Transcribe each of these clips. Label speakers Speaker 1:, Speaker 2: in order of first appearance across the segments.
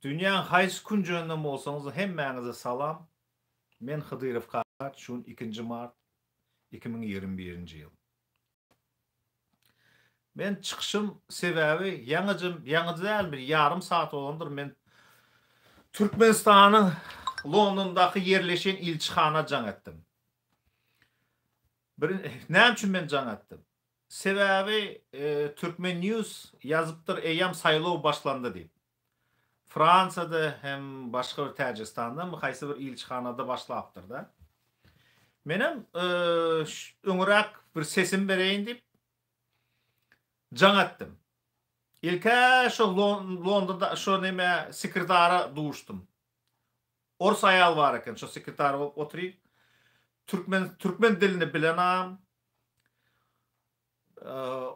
Speaker 1: Dünýäň haýsy künjeginden bolsaňyz hemmäňize salam. Men Hydyrow Kakat şu gün ikinji mart 2021-nji ýyl. Men çykyşym sebäbi ýaňyjam ýaňy däl bir ýarym saat bolandyr men Türkmenistanyň Londondaky ýerleşen ilçihana jaň etdim. Bir näme üçin men jaň etdim? Sebäbi Turkmen News ýazypdyr eýýäm saýlaw başlandy diýip. Fransiýada hem başga bir Täjigistandamy haýsy bir ilçihanada başlapdyrda. Menem öňüräk bir sesimi bereýin diýip jaň etdim. Ilkä şo Londonda şo neme sekretara duşdum. Ors aýal bar eken şo sekretar bolup oturyp. Türkmen türkmen dilini bilenam.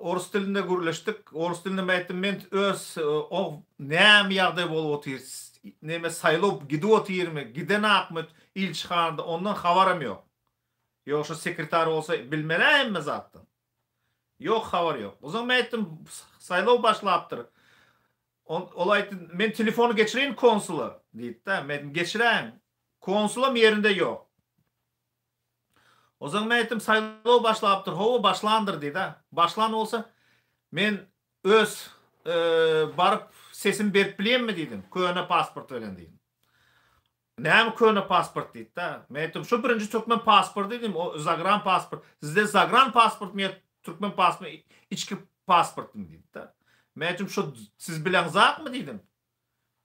Speaker 1: Orus dilinde gürleşdik. Orus dilinde men aýtdym, men öz o näme ýagdaý bolup otyr, neme saýlaw gidip otyrmy, gidenakmy ilçihanada ondan habarym ýok. Ýok şo sekretar bolsa bilmeli-ä hemme zatdan. Ýok habar ýok. Onsoň men aýtdym, saýlaw başlapdyr. Ol aýtdy, men telefony geçireýin konsula diýdi-de. Men aýtdym, geçiräýiň. Konsulam ýerinde ýok. Onsoň men aýtdym, saýlaw başlapdyr. Hawa, başlandyr diýdi. Başlan bolsa, men öz baryp sesimi berip bilýänmi diýdim, köne pasport bilen diýdim. Näme köne pasport diýdi-de. Men aýtdym, şu birinji türkmen pasporty diýdim, o zagran pasport. Sizde zagran pasportmy ýa türkmen pasportmy, içki pasportmy diýdi-de. Men aýtdym, şu siz bileňzakmy diýdim.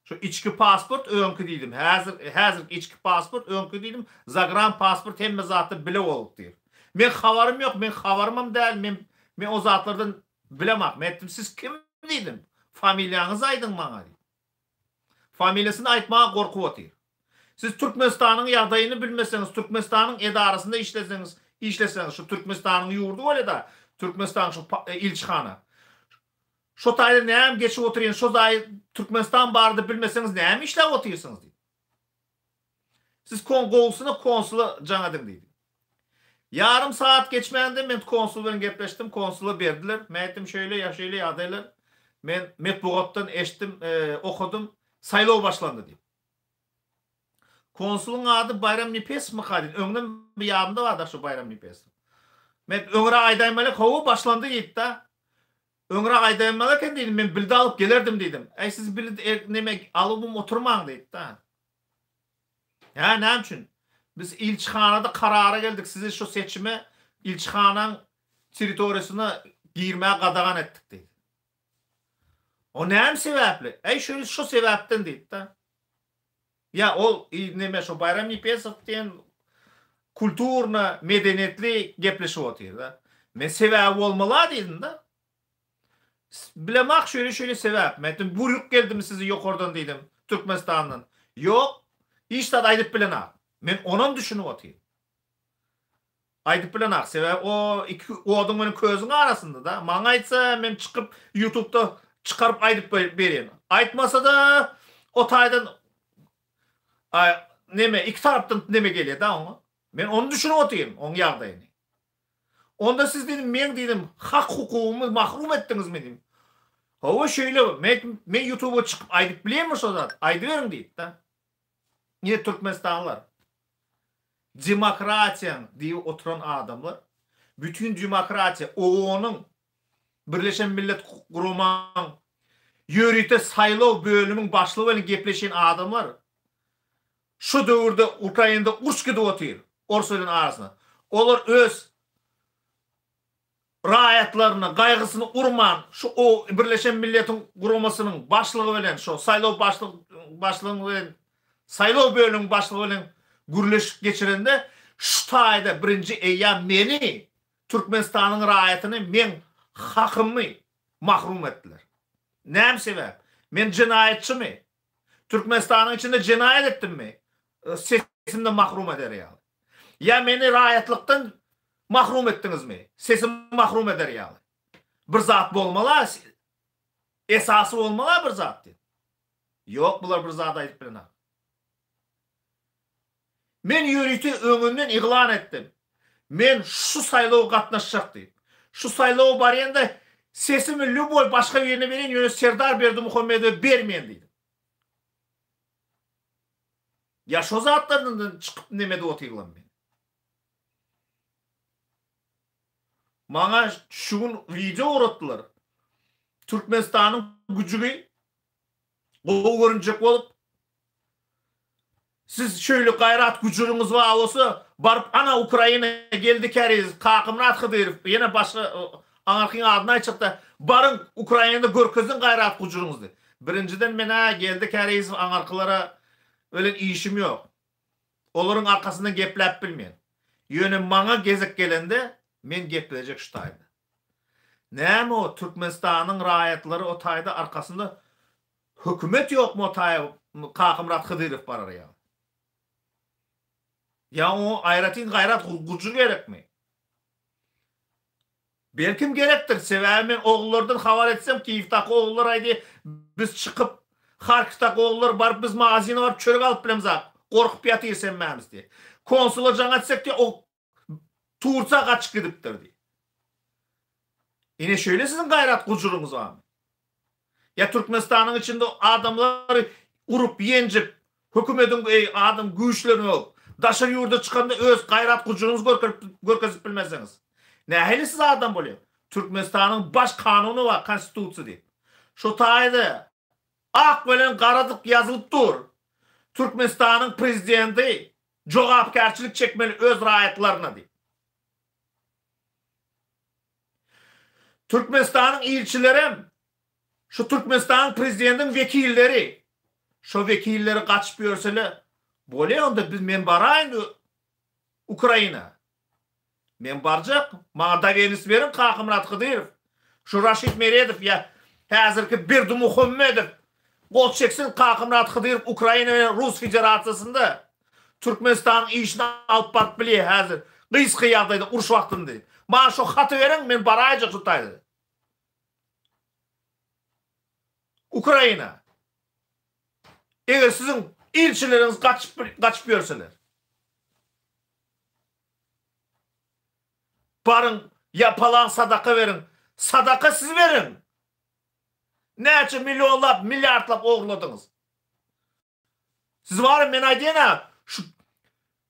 Speaker 1: Şu içki pasport öňki diýdim. Häzir häzirki içki pasport öňki diýdim. Zagran pasport hemme zatda bile bolup diýr. Men habarym ýok, men habarymam däl, men men o zatlardan bilemak. Men aýtdym, siz kim diýdim. Familiýaňyzy aýdyň maňa diýdim. Familiýasyny aýtmaga gorkup otyr. Siz Türkmenistanyň ýagdaýyny bilmeseňiz, Türkmenistanyň edarasynda işleseňiz, işleseňiz, şu Türkmenistanyň ýurdy bolýa-da, Türkmenistanyň şu ilçihana. Şo taýda näme geçip otyryn şo zaýy Türkmenistan barada bilmeseňiz näme işläp otyrsyňyz diýdi. Siz kon gowusyna konsula jaň ediň diýdi. Ýarym sagat geçmände men konsul bilen gepleşdim, konsula berdiler. Men aýtdym şeýle ýa şeýle ýagdaýlar. Men metbugatdan eşitdim, okadym, saýlaw başlandy diýip. Konsulyň ady Baýram Nepesowmyka diýdim. Öňden bir ýadymda bardy şu Baýram Nepesow. Men öňräk aýdaýmaly, hawa başlandy diýdi-de. Öňräk aýdaýmaly eken diýdim, men bilde alyp gelerdim diýdim. Äý siz bild neme alybym oturmaň diýdi-de. Hä näme üçin? Biz ilçihanada karara geldik, sizi şu seçime ilçihanaň territoriýasyna girmäge gadagan etdik diýdi. O näme sebäpli? Äý şöyle şu sebäpden diýdi-de. Ýa ol neme şo Baýram Nepesow diýen kulturno, medeniýetli gepleşip otyr-da. Men sebäbi bolmaly-a diýdim-de. Bilemak şöyle-şöyle sebäp. Men aýtdym, buýruk geldimi size ýokardan diýdim, Türkmenistandan. Ýok, hiç zat aýdyp bilenak. Men onam düşünip otyryn. Aýdyp bilenak, sebäbi o iki oduň bilen közüň arasynda-da. Maňa aýtsa, men çykyp ýutubda çykaryp aýdyp berýän. Aýtmasa-da o taýdan neme iki tarapdan neme gelýär-de oňa. Men ony düşünip otyryn, oň ýagdaýyny. Onda siz diýdim, meň diýdim, hak hukugymy mahrum etdiňizmi diýdim. Hawa şeýle, men men ýutuba çykyp aýdyp bilýänmi şo zat? Aýdyberiň diýip-de. Ine türkmenistanlylar. Demokratiýaň diýip oturan adamlar bütin demokratiýa OON-yň Birleşen Millet Guramaň ýörite saýlaw bölümiň başlygy bilen gepleşen adamlar şu döwürde Ukrainada uruş gidip otyr ors bilen arasynda. Olar öz raýatlaryna gaýgysyny urman şu o Birleşen Milletiň Guramasynyň başlygy bilen şo saýlaw başlyk başlygyň bilen saýlaw bölümiň başlygy bilen gürleşik geçirende şu taýda birinji eýýäm meni Türkmenistanyň raýatyny meň hakymy mahrum etdiler. Näme sebäp? Men jenaýatçymy? Türkmenistanyň içinde jenaýat etdimmi? Sesimden mahrum eder ýaly. Ýa meni raýatlykdan mahrum etdiňizmi? Sesim mahrum eder ýaly. Bir zat bolmaly, esasy bolmaly bir zat diýip. Ýok, bular bir zat aýdyp bilenok. Men ýörite öňünden yglan etdim. Men şu saýlawa gatnaşjak diýip. Şu saýlawa barýanda sesimi lýuboý başga birine bereýin, ýöne Serdar Berdimuhamedowa bermeýin diýdim. Ýa şo zatlardan çykyp neme edip otyrlam men. Maňa şu gün wideo ugratdylar. Türkmenistanyň güjügi gowy görünjek bolup Siz şöýle gaýrat güjügiňiz bar bolsa baryp ana Ukraina geldi käriz Kakymyrat Hydyrow ýene başga aňarkyň adyny aýtjakda baryň Ukrainada görkeziň gaýrat gujurňyzy. Birinjiden menä Geldi Kärizow aňarkylara bilen işim ýok. Olaryň arkasyndan gepläp bilmen. Ýöne maňa gezek gelende men geplejek şu taýda. Näme o Türkmenistanyň raýatlary o taýda arkasynda hökümet ýokmy o taýa Kakymyrat Hydyrow barar ýaly. Ýa oňa aýratyn gaýrat gujur gerekmi? Belkim gerekdir, sebäbi men ogullardan habar etsem Kiýewdaky ogullar aýdy biz çykyp Harkowdaky ogullar baryp biz magazine baryp çörek alyp bilemzak, gorkup ýatyrys hemmämiz diýdi. Konsula jaň etsek diýdi o Tursiýa gaçyp gidipdir diýdi. Ine şeýle siziň gaýrat gujuryňyz barmy? Ýa Türkmenistanyň içinde adamlary urup ýenjip hökümediň eý adam güýçlerini ýok. Daşary ýurda çykanda öz gaýrat gujuryňyzy görkezip görkezip bilmeseňiz. Nähili siz adam bolýa? Türkmenistanyň baş kanuny bar konstitusiýa diýip. Şo taýda ak bilen garadyk ýazylyp dur. Türkmenistanyň prezidenti jogapkärçilik çekmeli öz raýatlaryna diýip. Türkmenistanyň ilçilerem şu Türkmenistanyň prezidentiniň wekilleri şo wekilleri gaçyp ýörsele bolýa onda biz men baraýyn Ukraina. Men barjak maňa dowernost beriň Kakamyrat Hydyrow şu Raşid Meredow ýa häzirki Berdimuhamedow gol çeksin Kakamyrat Hydyrow Ukraina bilen Rus Federasiýasynda Türkmenistanyň işini alyp baryp bilýär häzir gysga ýagdaýda uruş wagtynda diýip. Maňa şo haty beriň men baraýjak şu taýda. Ukraina. Eger siziň ilçileriňiz gaçyp gaçyp ýörseler. Baryň ýa palan sadaka beriň. Sadaka siz beriň. Näçe millionlap, milliardlap ogurladyňyz. Siz baryň men aýdýan-a, şu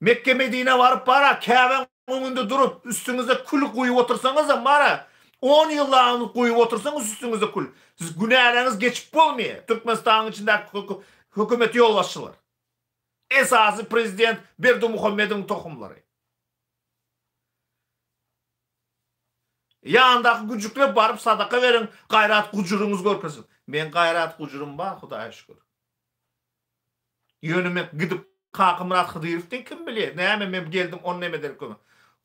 Speaker 1: Mekge Medinä baryp bara Käbäň öňünde durup üstüňize kül guýup otursaňyzam bara on ýyllagyňyz guýup otursaňyz üstüňize kül siz günäleriňiz geçip bolmaýar Türkmenistanyň içindäki hökümet ýolbaşçylar esasy prezident Berdimuhamedowyň tohumlary. Ýandaky güjükler baryp sadaka beriň gaýrat gujuryňyz görkezin. Meň gaýrat gujurym bar Hudaýa şükür. Ýöne men gidip Kakamyrat Hydyrow diýen kim bilýär näme men geldim ony neme eder kömek.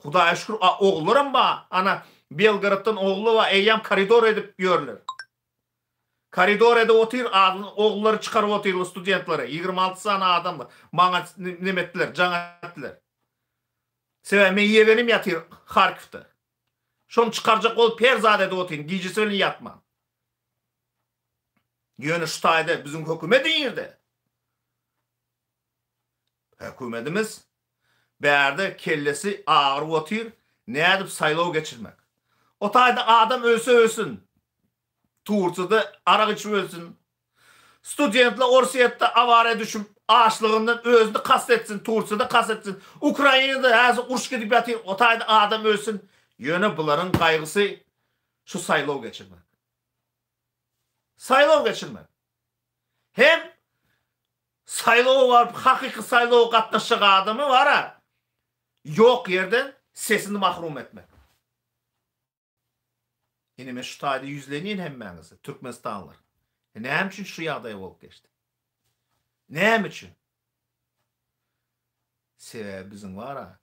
Speaker 1: Hudaýa şükür a ogullaram bar ana Belgoroddan ogly bar eýýäm koridor edip ýörler. Koridor edip otyr ogullary çykaryp otyrlar studentleri 26 sany adam maňa neme etdiler jaň etdiler. Sebäbi meň ýegenim ýatyr Harkowda. Şony çykarjak bolup her zat edip otyryn gijesi bilen ýatman. Ýöne şu taýda biziň hökümet nirde? Hökümetimiz bärde kellesi agyryp otyr, nädip saýlaw geçirmek. O taýda adam ölse ölsün. Tursiýada arak içip ölsün. Studentler Orsýetde awariýa düşüp açlygyndan özüni kast etsin, Tursiýada kast etsin. Ukrainada häzir uruş gidip ýatyr, o taýda adam ölsün. Ýöne bularyň gaýgysy şu saýlaw geçirmek. Saýlaw geçirmek. Hem saýlawa baryp hakyky saýlawa gatnaşjak adamy bara ýok ýerden sesini mahrum etmek. Ine men şu taýda ýüzlenýin hemmäňize, türkmenistanlylar. Näme üçin şu ýagdaý bolup geçdi? Näme üçin? Sebäbi biziň bara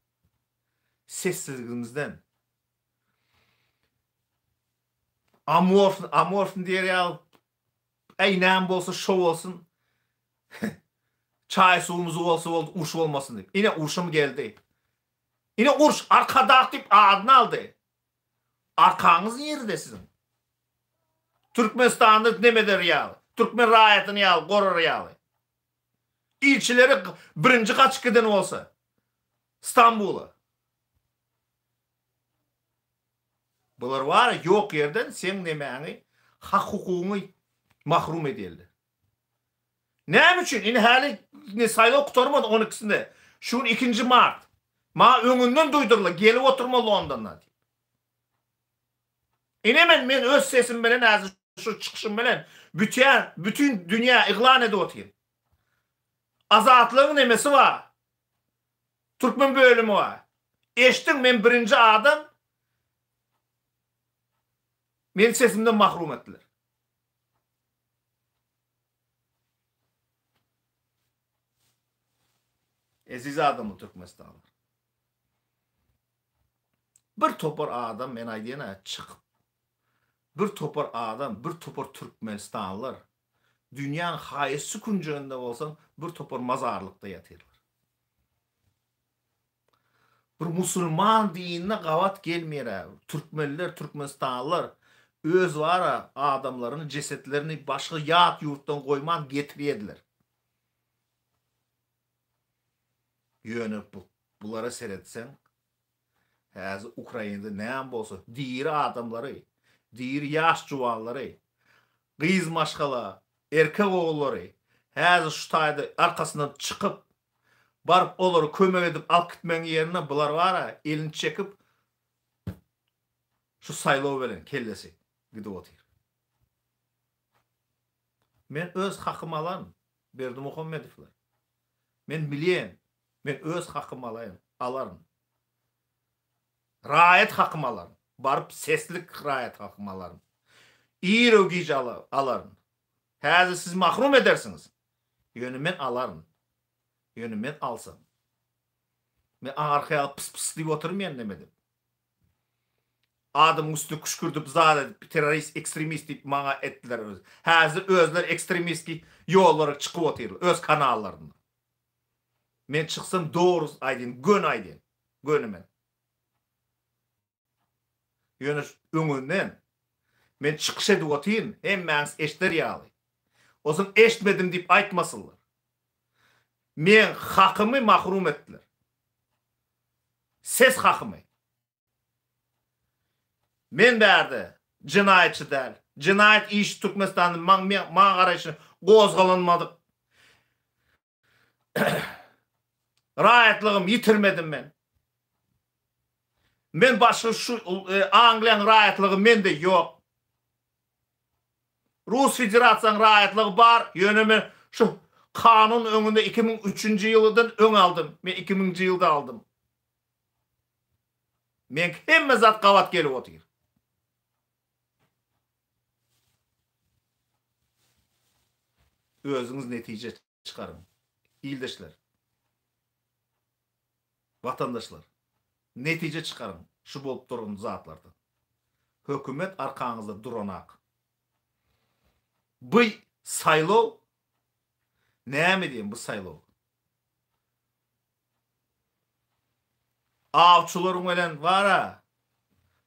Speaker 1: sessizligimizden amorf amorfny diýer ýaly äý näme bolsa şo bolsun çaý suwumyz bolsa boldy uruş bolmasyn diýip. Ine urşum geldi. Ine uruş Arkadag diýip adyny aldy. Arkaňyz nirede siziň? Türkmenistanda neme eder ýaly, türkmen raýatyny ýaly gorar ýaly. Ilçileri birinji gaçyp giden bolsa Stambula. Bular bar ýok ýerden seň nemäňi hak hukugyňy mahrum edýärler. Näme üçin? Ine häli ne saýlaw gutarmady on ikisinde. Şu gün ikinji mart. Maňa öňünden duýdurdylar, gelip oturma Londonda diýip. Ine men men öz sesim bilen häzir şu çykyşym bilen bütin bütin dünýä yglan edip otyryn. Azatlygyň nemesi bar. Türkmen bölümi bar. Eşdiň men birinji adam meni sesimden mahrum etdiler. Eziz adamlar Türkmenistanlylar. Bir topar adam men aýdýan-a çykyp bir topar adam bir topar Türkmenistanlylar dünýäň haýsy künjeginde bolsaň bir topar mazarlykda ýatyrlar. Bir musulman dinine gabat gelmeýär-ä. Türkmenler, türkmenistanlylar öz bar-a adamlaryny, jesetlerini başga ýat ýurtdan goýman getirýärdiler. Ýöne bu bulara seretseň, häzir Ukrainada näme bolsa diri adamlary, diri ýaş juwanlary, gyz maşgala, erkek ogullary häzir şu taýda arkasyndan çykyp, baryp olara kömek edip alyp gitmegiň ýerine bular bar-a elini çekip şu saýlaw bilen kellesi gidip otyr. Men öz hakymy alaryn, Berdimuhamedowlar. Men bilýän, men öz hakymy alaýyn, alaryn. Raýat hakymy alaryn. Baryp seslik raýat hakymy alaryn. Iru-gije alaryn. Häzir siz mahrum edersiňiz. Ýöne men alaryn. Ýöne men alsam. Men aňarky ýaly pys-pys diýip oturmaýan neme edip. Adamyň üstüne küşkürdip zat edip terrorist ekstremist diýip maňa etdiler öz. Häzir özleri ekstremistki ýollara çykyp otyrlar öz kanallarynda. Men çyksam dogry aýdyn göni aýdyn. Göni men. Ýöne öňünden men çykyş edip otyryn hemmäňiz eşder ýaly. Ozun eştmedim diýip aýtmasynlar. Meň hakymy mahrum etdiler. Ses hakymy. Men bärde jenaýatçy däl. Jenaýat işi Türkmenistanda maň maňa garaýşy gozgalanmadyk. Raýatlygym ýitirmedim men. Men başga şu Angliýanyň raýatlygy mende ýok. Rus Federasiýanyň raýatlygy bar, ýöne men şu kanun öňünde 2003-nji ýyldan öň aldym. Men 2000-nji ýylda aldym. Meňki hemme zat gabat gelip otyr. Özüňiz netije çykaryň. Ildeşler. Watandaşlar. Netije çykaryň şu bolup duran zatlardan. Hökümet arkaňyzda duranak. Bu saýlaw näme diýen bu saýlaw? Awçylaryň bilen bara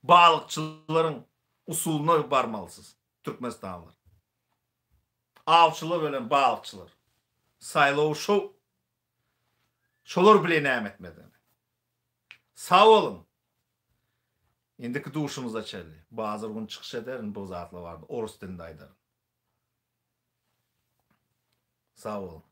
Speaker 1: balykçylaryň usulyna barmalysyz Türkmenistanlylar. Awçylar bilen balykçylar. Saýlaw şo şolar bile näme etmeli. Sag boluň. Indiki duşumyza çenli. Bazar gün çykyş ederin bu zatlar barada orus dilinde aýdaryn. Sag boluň.